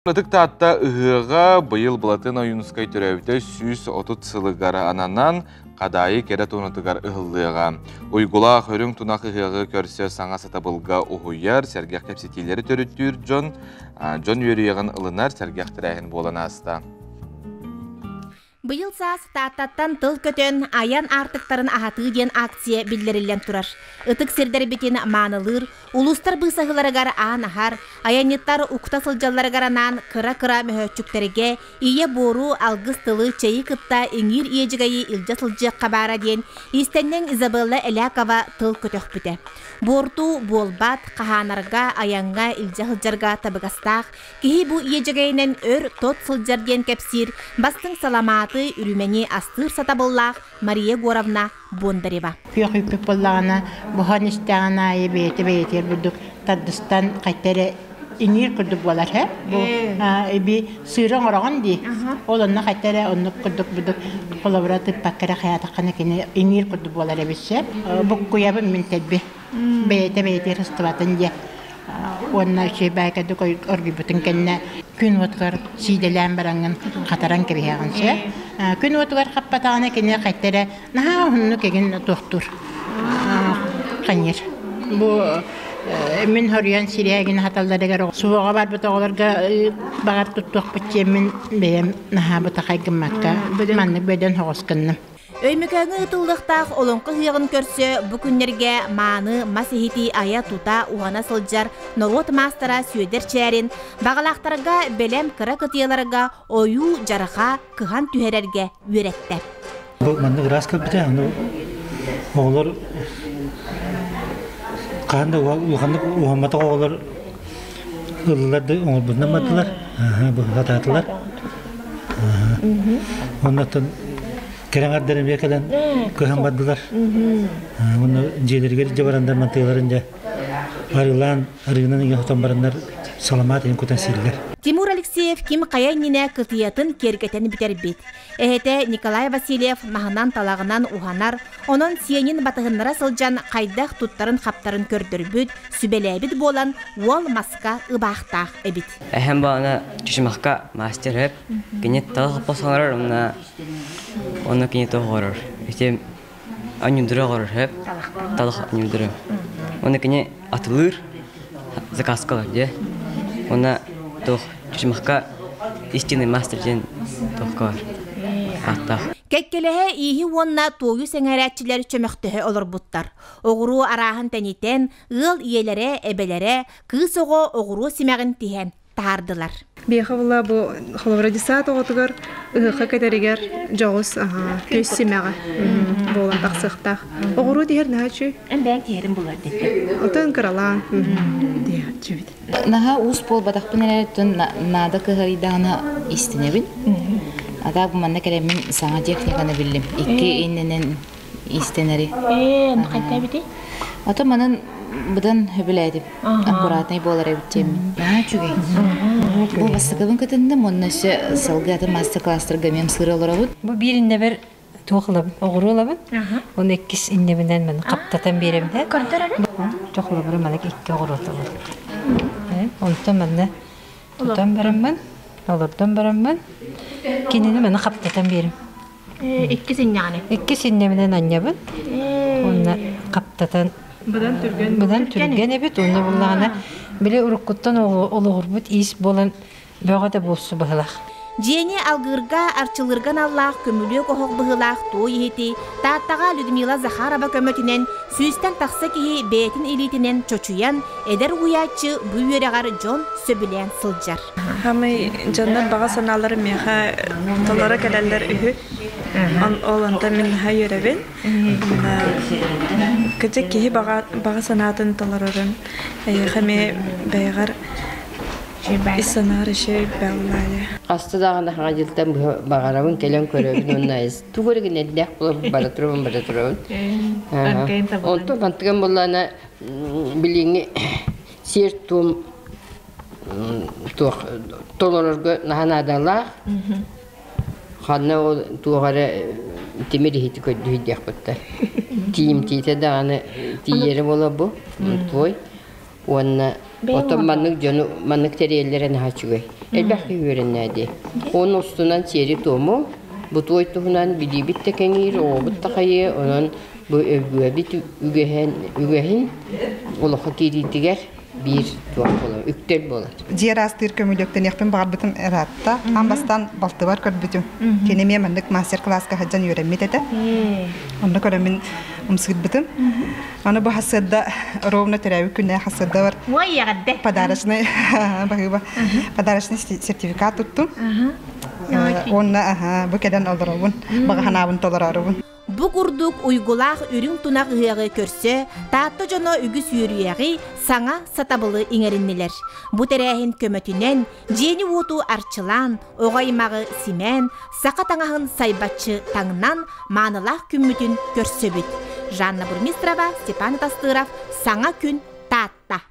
Ытык Таатта ыһыаҕа быйыл Былатын Ойуунускай төрөөбүтэ 130 сылыгар ананан Хадаайы кэрэ туонатыгар ыһыллыаҕа. Уйгулаах үрүҥ тунах ыһыаҕы көрсө саҥа сатабылга уһуйар, сэргэх кэпсэтиилэри төрүттүүр дьон, дьон үөрүйэҕин ылынар сэргэх тэрээһин буолан ааста. Быйыл саас Тааттаттан тыл көтөн, айан аартыктарын аһатыы диэн акция биллэриллэн турар. Ытык сирдэрбитин маанылыыр, улуустар быысаһыыларыгар аан аһар, айанньыттар укта сылдьалларыгар анаан кыра-кыра мөһөөччүктэргэ ийэ буору, алгыс тылы, чэйи кытта иҥиир иэдьэгэйи илдьэ сылдьыахха баара диэн иистэнньэҥ Изабелла Элякова тыл көтөхпүтэ. Буорту буолбат, хаһаанарга, айаҥҥа илдьэ сылдьарга табыгастаах Киһи бу иэдьэгэйинэн өр тот сылдьар диэн кэпсиир бастыҥ саламааты, үрүмэни астыыр сатабыллаах Мария Егоровна Бондарева. Күөх үүппүт буоллаҕына, буһан истэҕин аайы бэйэтэ бэйэтигэр бурдук тардыстан хайта эрэ иҥиир курдук буолар һэ. Бу эби сыыры оҥороҕун дии. Ол онно хайта эрэ оннук курдук бурдук холобура тыппакка эрэ хайаатаххына кини иҥиир курдук буолар эбит сөп. Буккуйабын мин тэлби. Бэйэтэ бэйэтигэр ыстыбатын диэ. Уонна үчүгэй баайкадык оргуйбутун кэннэ күн уотугар сиидэлээн бараҥҥын хатаран кэбиһэҕин сөп. Күн уотугар хаппатаҕына кини хайта эрэ наһаа уһуннук игин туохтуур ханьыр. Бу мин хоруйан сирээгин хаталларыгар суоҕа барбыт оҕолорго баҕар туттуохпут диэммин бэйэм наһаа бытахай гыммакка маннык бөдөн соҕус гынным. Өймөкөөҥҥө ыытыллыахтаах Олоҥхо ыһыаҕын көрсө бу күннэргэ мааны мас иһити айа-тута уһана сылдьар норуот маастара Сүөдэр Чээрин баҕалаахтарга бэлэм кыра кытыйаларга ойуу-дьарҕа кыһан түһэрэргэ үөрэттэ. Бу маннык ыраас кэлбитэ, аны оҕолор хаһан да улаханнык уһамматах оҕолор ыллылар да оҥорбутунан бардылар, бу сатаатылар. Оннуттан кэрэҥэрдэр эмиэ кэлэн кыһан бардылар. Уонна дьиэлэригэр илдьэ бараннар мантыаларын дьэ арыылаан арыынан иҥэ хотон бараннар саламаат иһин кутан сииллэр. Тимур Алексеев ким хайа иннинэ кытыйатын киэргэтэн бүтэрбит. Эһэтэ Николай Васильев маһынан-талаҕынан уһанар, онон сиэнин батыһыннара сылдьан хайдах туттарын-хаптарын көрдөрбүт, сүбэлээбит буолан уол маска ыбаахтаах эбит. Эһэм баҕана чычымахка мастер эп, кини тал хоппос оҥорор уонна онно кини туох оҥорор. Ити анньундуру оҥорор эп, талах анньундуру. Уонна кини атылыыр заказка дьэ. Уонна туох чычымахка истинный мастер диэн туохка бар ааттаах. Кэккэлэһэ ииһи уонна туойу сэҥээрээччилэр чөмөхтөһө олорбуттар. Оҕуруо арааһын тэнитэн, ыал ийэлэрэ, эбэлэрэ, кыыс оҕо оҕуруо симэҕин тиһэн таһаардылар. Биэхэ була бу холобура десант оҕотугар ыһыахха кэтэригэр дьоҕус көс симэҕэ буолан тахсыахтаах. Оҕуруо тиһэр наһаа үчүгэй. Эн бэйэҥ тиһэрин булар диэттэ. Отон кыралаан диэччибит. Наһаа уус буолбатахпын эрэ наада кыһарыйдаҕына истинэбин. А так манна кэлэммин саҥа техниканы биллим. Икки иннинэн иистэнэри. Ээ, хайта эбитий? Ото манан быдан хөбүлээтим. Аккуратнай буолар эбит диэммин. Наһаа үчүгэй. Бу бастакыбын кытынным, уонна өссө салгыы атын мастер-класстарга эмиэ сыыра олоробут. Бу биир иннэбэр туох ылабын, оҕуруо ылабын. Уонна иккис иннэбинэн маны хаптатан биэрэбин. Көрдөр эрэ. Чохолобуру маннык икки оҕуруо ылабын. Онтон манна тутан бараммын, олордон бараммын, кинини маны хаптатан биэрим. Икки синньэҕини. Икки синньэбинэн анньабын. Уонна хаптатан Быдан түргэн. Быдан түргэн эбит. Уонна буллаҕына били уруккуттан олоҕурбут иис буолан бөҕө да буолсу быһылах. Дьиэни алгыырга, арчылыырга аналлаах көмүлүөк оһох быһыылаах туой иһити Тааттаҕа Людмила Захарова көмөтүнэн сүүстэн тахса киһи бэйэтин илиитинэн чочуйан, эдэр уһуйааччы бу үөрэҕэр дьон сөбүлээн сылдьар. Хамай дьоннор баҕа санаалара миэхэ толоро кэлэллэр үһү. Ол онтон мин наһаа үөрэбин. Кырдьык киһи баҕа санаатын толорорун эйиэхэ эмиэ бэйэҕэр ис санаар үчүгэй бэллаайа. Хаста даҕаны хаҥа дьылтан баҕарабын кэлэн көрөбүн уонна тугу эрэ гынэрдээх буолан бара турабын бара турабын. Онтон мантыган буоллаҕына билиҥҥи сиэр-туом туох толорорго наһаа наадалаах. Ханна ол туох эрэ тимир иһити көрдүһүйдиэхпиттэр. Тиимтиитэ даҕаны тиийэрэ буола бу, твой. Уонна отон маннык дьону маннык тэрийэллэрэ наһаа үчүгэй. Элбэх киһи үөрэннэ дии. Уонна устунан сиэри-туому, бутуой туһунан билиибит да кэҥиир, оҕобут да хайыа, онон бу өбүгэбит үгэһин, үгэһин олоххо киириитигэр биир туох буолар, үктэл буолар. Дьиэ ыраастыыр көмүлүөктэниэхпин баҕарбытым ыраатта. Аан бастаан балтыбар көрбүтүм. Кини эмиэ маннык мастер-класска сылдьан үөрэммит этэ. Онно көрөммүн ымсыырбытым. Аны бу хасыарда ровно төрөөбүт күнэ хасыарда бар подарочный баһыыба подарочный сертификат туттум. Уонна бу кэлэн олоробун, баҕа санаабын толороорубун. Бу курдук уйгулаах үрүҥ тунах ыһыаҕы көрсө Таатта дьоно үгүс үөрүйэҕи, саҥа сатабылы иҥэриннилэр. Бу тэрээһин көмөтүнэн дьиэни-уоту арчылаан, оҕо аймаҕы симээн, саха таҥаһын сайбаччы таҥнан маанылаах күммүтүн көрсөбүт. Жанна Бурмистрова, Степан Тастыров, Саҥа күн, Таатта.